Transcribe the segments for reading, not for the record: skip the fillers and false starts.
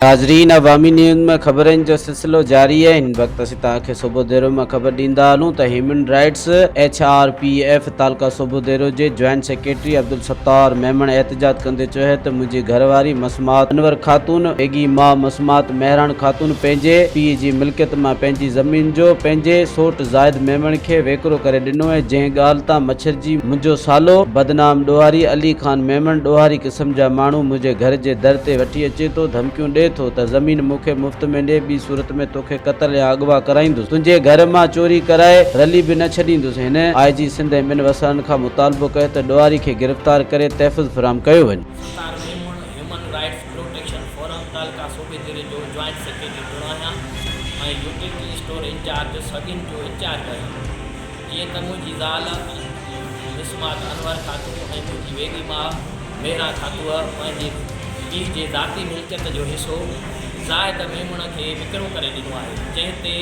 ناظرين عوامي نيوز ۾ خبرن جو سلسلو جاري آهي هن وقت اسين توهان کي صوبوديرو مان خبر ڏيندا هلون ته human rights H R P F تعلقه صوبوديرو جي جوائنٽ سيڪريٽري عبدالستار ميمڻ احتجاج ڪندي چيو آهي ته منهنجي گهر واري مسمات انور خاتون ويڳي ماء مسمات مهراڻ خاتون پنهنجي پيء جي ملڪيت مان پنهنجي زمين جو پنهنجي سوٽ زاهد ميمڻ کي ويڪرو ڪري ڏنو ۽ جنهن ڳالهه تان مڇرجي منهنجو سالو بدنام ڏوهاري علي خان ميمڻ ڏوهاري قسم جا ماڻهو منهنجي گهر جي در تي وٺي اچي ٿو، ڌمڪيون ڏئي ٿو ته زمين مون کي مفت ۾ ڏي، ٻي صورت ۾ توکي قتل يا اغوا ڪرائيندس، تنهنجي گهر مان چوري ڪرائي رلي به نه ڇڏيندس. هن آء جي سنڌ ۽ ٻين وسارن کان مطالبو ڪيو ته ڏوهاري کي گرفتار ڪري تحفظ فراهم ڪيو وڃي. Sattar Memon human rights protection forum تعلقه صوبيديري جو جوائنٽ سيڪريٽري پڻ آهيان ۽ يوٽيلٽي اسٽور انچارج سڳين جو انچارج آهيان. جيئن ته منهنجي زال مسمات انور خاتون ۽ منهنجي ويڳي ماء مهران خاتونء پنهنجي پيء جي ذاتي ملڪيت جو حصو زاهد ميمڻ کي وڪرو ڪري ڏنو آهي، جنهن تي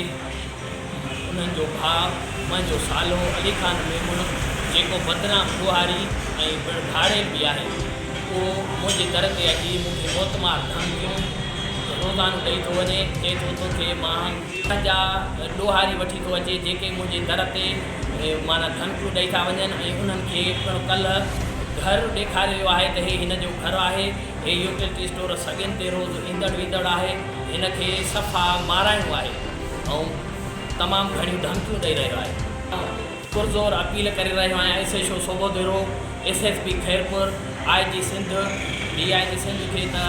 انهن جو ڀاء منهنجو سالو علي خان ميمڻ جيڪو بدنام ڏوهاري ۽ پڻ ڌاڙيل به آهي، اهو منهنجي در تي اچي مون کي موتمار ڌمڪيون روزانو ڏئي ٿو وڃي، چئي ٿو توکي مان. پنهنجا ڏوهاري وٺي ٿو اچي جيڪي منهنجي در تي معنيٰ ڌمڪيون ڏئي ٿا وڃن ۽ انهن کي پڻ ڪلهه گهر ڏيکاريو ويو آهي ته هي هن جو گهر آهي هي يوٽيلٽي اسٽور سڳين تي روز ايندڙ ويندڙ آهي هن کي صفا مارائڻو آهي ۽ تمام گهڻيون ڌمڪيون ڏئي رهيو آهي. پرزور اپيل ڪري رهيو آهيان S H O Sobhodero, S S P Khairpur, I G Sindh, D I G Sindh کي ته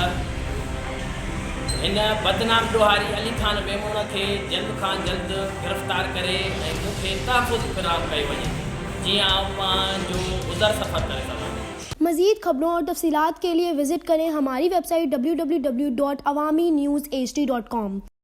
هن بدنام ڏوهاري علي خان ميمڻ کي جلد کان جلد گرفتار ڪري ۽ مون کي تحفظ فراهم ڪيو وڃي جيئن آئون پنهنجو گذر سفر ڪري سگهان. مزيد خبرون اور تفصيلات کے لئے وزٽ کریں ہماری web site www.awamiNewsHD.com.